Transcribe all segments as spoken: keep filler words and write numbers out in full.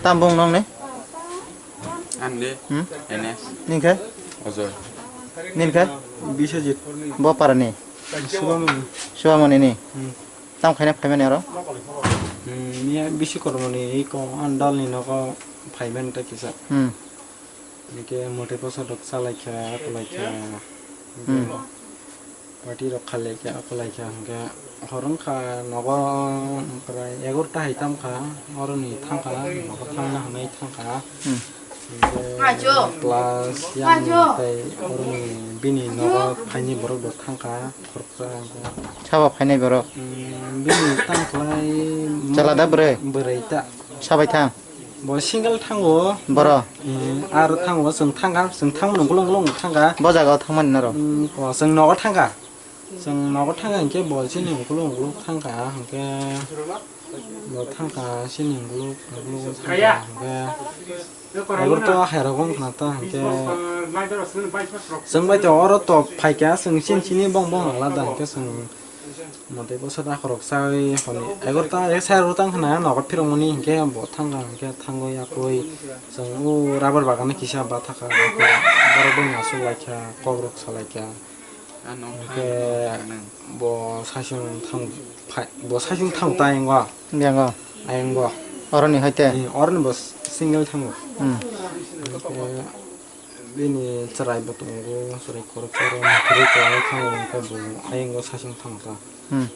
Tam bung nong ni? Ande. Hmm? N S. Ningkhe? Ojoy. Ningkhe? Biswajit. Bo parani? Subamoni. Subamoni ni? Hmm. Tam khaina phaimani aro? Hmm, niya bisi kormoni iko andal ni nogo phaiman ta kisa. Hmm. Nike mote posa dok chalaikha, kulaikha. Hmm. Party rok khalaikha, kulaikha hwnkhe hor wngkha nogo prai egarota hai tamkha, oroni thangkha, nogo thangna hwnwi thangkha. Hmm. Hwnkhe plus yang tei oroni bini nogo phaini borok bo thangkha, khoroksa hwnkhe. Sabo phainai borok? Hmm, bini tangkhlai Chala da bwrwi? Bwrwi ta. Sabai thang? Bo single thango. Boro? Hmm, aro thango, chwng thangkha, chwng thangmani ukulung ukulung thangkha. Bo jaga o thangmani norok? Hmm, o chwng nogo thangkha. Chwng nogo thangkha hinkhe bo chini ukulung ukulung thangkha, hinkhe bo thangkha chini ukulung ukulung thangkha, hinkhe egarota hai rok wngkha na ta, hinkhe chwng bai to oro to phaikha, chwng chini chini bong bong alada, hinkhe chwng Motwi bwsa da khoroksa oi hwnwi egarota, ek side o tang khna nogo phirokmani hinkhe bo thangkha hinkhe thangwi yakwi chwng o rubber bagan kisa bathakha borok bai aswk laikha kokrok salaikha hinkhe bo saichung thang phai bo saichung thang ta ayang o. Ayang o. Ayang o. Oroni hai te? Oroni bo single thango. Hmm. Hinkhe Bini chwrai bo tongo, chwrai khoroksa rok kwrwi kwlangwi thango, hwnkhe bo ayang o saichung thango ta. Hmm.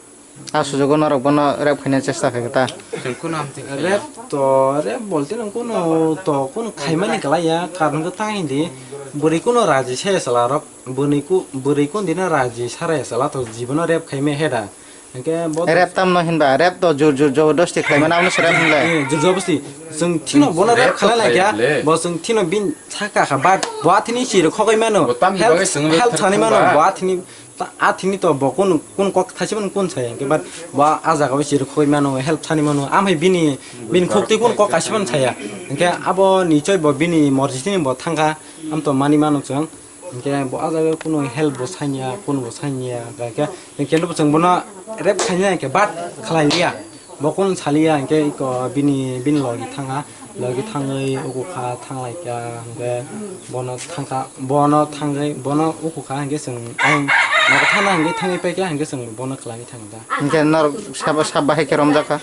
A sujugo norok bono rape khaina chesta khaikha ta? Rape to, rape bolte nang kuno to kuno khaimani kwlaiya, karon khe ta hindi. Bwrwi kuno raji saya chwla rok, bwrwi ku-, bwrwi kuno dino raji saraya chwla to jibono rape khaimaya he da. Hinkhe bo Rep tamno hinba, rep to jur jur jobordosti khlaimani, abono se rep hinlai. Eh, jur jobordosti. Chwng thino bono rep khlai lai kha, bo chwng thino bin saka kha, but bo athini sir khogoi mano. Help, help sani mano, bo athini, ta-, athini to bo kun, kun kok thasi mano kun saya, hinkhe but bo a jaga o sir khogoi mano, help sani mano. Amhai bini, bini khukti kun kok kasi mano saya. Hinkhe abo nichoi bo bini morjitini bo thangkha, am to mani mano chwng. Hinkhe bo a jaga kuno help bo sanya, kuno bo sanya, hinkhe, hinkhe bo chwng bono rep khaina hinkhe bat khlai liya. Bo kuno saliya hinkhe iko bini, bini logi thanga, logi thangwi uku kha thanglaikha hinkhe bono thangkha, bono thangwi, bono uku kha hinkhe chwng ang nogo thana hinkhe thangwi paikha hinkhe chwng bono khlaiwi thangkha. Hinkhe norok sabo sab bahai khe romjakha?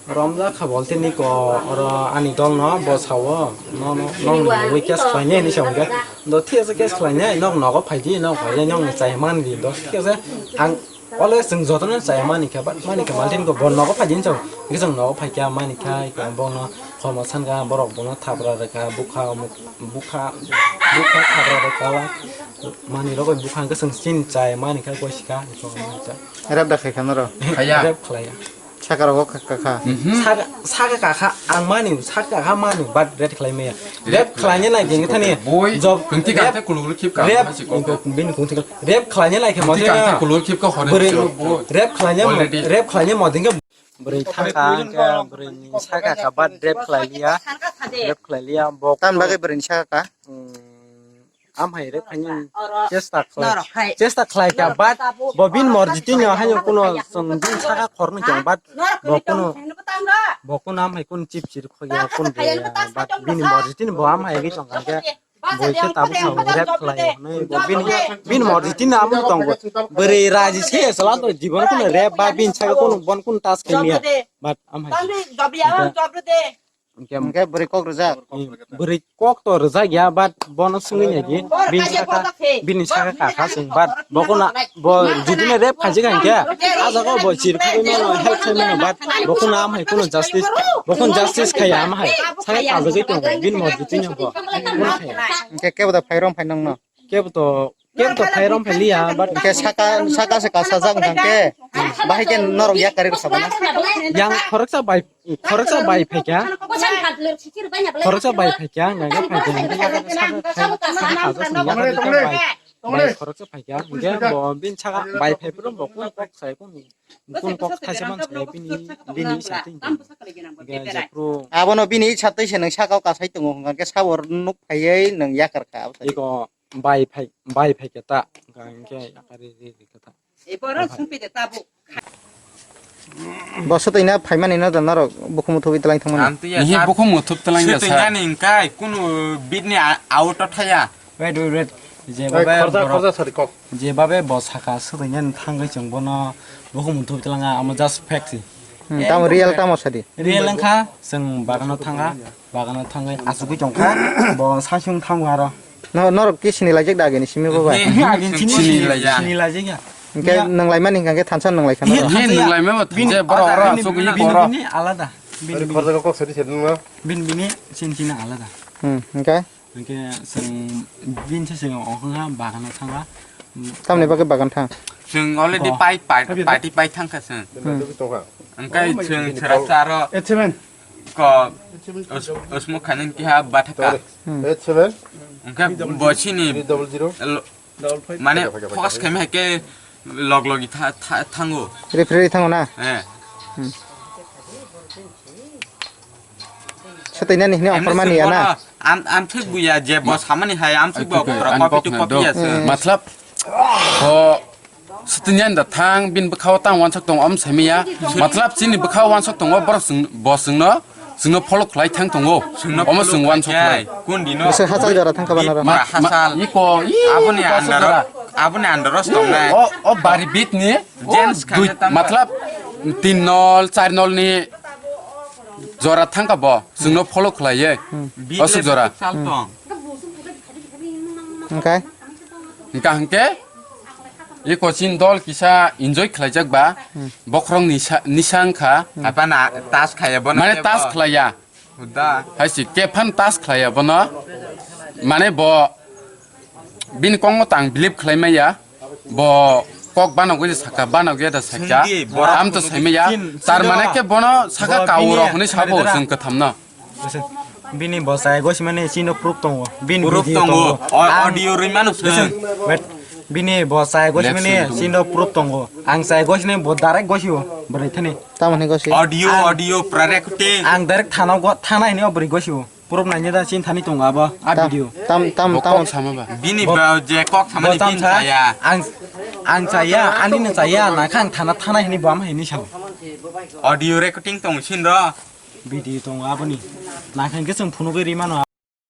Romjak kha bolte niko oro ani dol no bo sao, no, no, no, no, wi case khlainai hinwi sao hinkhe. Do thik ase case khlainai, nok nogo phaidi, nok phaidi, nok chai man di, do thik ase. Ang always chwng jotono chai mani kha, but mani kha, maltin ko bo nogo phaidi hinwi sao. Hinkhe chwng nogo phaikha, mani kha, bono khomo sankha, borok bono thapra rwkha, bukha, bukha, bukha thapra rwkha, mani rogwi bukha hinkhe chwng chini chai mani kha, goi sikha, rep da khaikha norok? Rep khlaiya. Saka rogo kha, kha, kha. Saka, saka kakha ang mani, saka kakha mani, but rep khlai maya. Rep khlai ni lai geng thani. Boi, job, kunti rep, kante kulur khip ka, rep, hasi kok. Bini kunti kal-, rep khlai ni lai khe mo kunti kante kulur khip ka hore bwrwi, so, boi. Rep khlai ni mo, already. Rep khlai ni mo ding ke bwrwi thangka, ke bwrwi ni saka ka, but rep khlai liya. Rep khlai liya, bok. Tam bagwi bwrwi ni saka ka? Hmm. Amhai rep khaini chesta khlai, chesta khlai kha, but bo bini morjitini haino kuno chwng bini saka khornwi tong, but bo kuno, bo kuno amhai kuno chip chir khogya, kuno de, but bini morjitini bo amhai gwi tong kha, boi khe tabuk sao rep khlai hwnwi bo bini, bini morjitini amo tongo. Bwrwi raji se chwla to jibon kuno rep ba bini saka kuno bon kuno tas khaimya, but amhai. Hwnkhe bwrwi kok rwjak? Bwrwi kok to rwjak ya, but bono swngwi naidi, bini saka, bini saka kakha chwng, but bo kuno, bo judino rep khaijak hinkhe, a jaga o bo chir khogwi mano, help khai mano, but bo kuno amhai kuno justice, bo kuno justice khaiya amhai, saka kabagwi tongo, bini morjitini bo, kuno khaiya. Hinkhe kebo da phai rong phai nongno? Kebo to, kebo to phai rong phai liya, but hinkhe saka, saka se kasajak hinkhe, bahai khe norok yak kari rwsa bana? Yang khoroksa bai, khoroksa bai phaikha, khoroksa bai phaikha, hinkhe phai khe, hinkhe saka, saka, saka kasajak hinkhe bai, bai khoroksa phaikha, hinkhe bo bini saka bai phai phuru bo kun kok sai kun, kun kok thaisa man sai bini, bini sa twi hinkhe jephru. Abono bini sa twi se nwng saka o kasai tongo hinkhe sabo nuk phaiwi nwng yakar kha. Iko. Bai phai, bai phai khe ta, hwnkha hinkhe yakari ri ri khe ta. Ebo ro sumpi de tabuk. Bo swtwina phaimani no da norok bukhum uthubi twlang thangmani. Amtwi ya Nihi sir. Bukhum uthup twlang ya sir. Swtwinani hwnkhe kunu bit ni a-, auto thaya. Wait, wait, wait. Oi, Jebabe khorja, borok, khorja sadi kok. Jebabe bo saka swtwinani thangwi chwng bono bukhum uthubi twlanga, amo just fact si. Hmm, tamo real tamo sadi. Real wngkha, chwng bagano thanga, bagano thangwi achugwi tongkha, bo sangsung thango aro. No, norok ki sini laijak da agini simi bo bai? He, agini sini sini laijak. Sini laijak ya. Hingke nang laimani hingke thansa nang laikha norok. He, nang laima ba thansa borok oro bini, asuk bini, bini, borok. Bini alada. Bini, bini. Khorja kok sadi sadi nang. Bini, bini, sini sini alada. Hmm, hingke? Hingke sing bin se sing ongkha bagano thanga. Tamni bagwi bagan thang? Chwng already pai, pai, party pai thangkha chwng. Hmm. Hingke chwng chwra charo. Ko os-, osmo khaning kiha bathaka. Hmm. Eight seven. Hingke bo sini three double zero. Lo-, mane focus khaima hai ke log logi tha-, tha-, thango. Referee thango na? Eh. Hmm. Swtwinani hini offer mani ya na? Am, am thik buya je bo samani hai, am thik bo kotra copy to copy ya se. Hmm. Matlab, ho Swtwinyan da thang, bini bwkhao tang wansok tongo, omo saimaya. Matlab, chini bwkhao wansok tongo, borok chwng, bo chwngno, chwngno follow khlai thang tongo. Omo chwng wansok khlai. Kun dino? Bwswk hachal jora thang kha ba noro? Ma-, ma-, hachal. Iko, i, aboni andaro, aboni andaro tongnai. O, o bari bit ni, o dui, matlab, tin nol, char nol ni jora thang kha bo, chwngno follow khlai ye. Hmm. Aswk jora. Hwnkhe? Hwnkha hwnkhe, i coaching dol kisa enjoy khlaijak ba, hmm, bokhorok nisa, nisa wngkha. Hmm. Apana tas khaya bono. Mane tas khlaiya. Huda. Hai si, kephan tas khlaiya bono. Mane bo bini kokno tang believe khlai maya. Bo kok banogwi sakha, banogwi da sakha. Sungdi, borok am to saimaya. Tar mane khe bono sakha kauro hwnwi sabo chwng kwthamno. Listen, bini bo chai gosimani chino proof tongo. Bini proof video tongo. Tongo. O-, audio rwi mano chwng. Listen, wait. Bini bo chai gosimani chino proof tongo. Ang chai gosini bo direct gosio, bwrwi thani. Tamo hwnwi gosi? Audio, ang, audio, pura recording. Ang direct thana go, thana hini o bwrwi gosio. Proof naina da chin thani tongo abo, a video. Tam, tam, tam. Bini bo je kok samani bo tam bin sa, chaya. Ang, ang chaya, ani no chaya, na khang thana, thana hini bo am hini sao. Audio recording tong sin ro. Video tongo aboni. Nakhang khe chwng phunugwi rimano.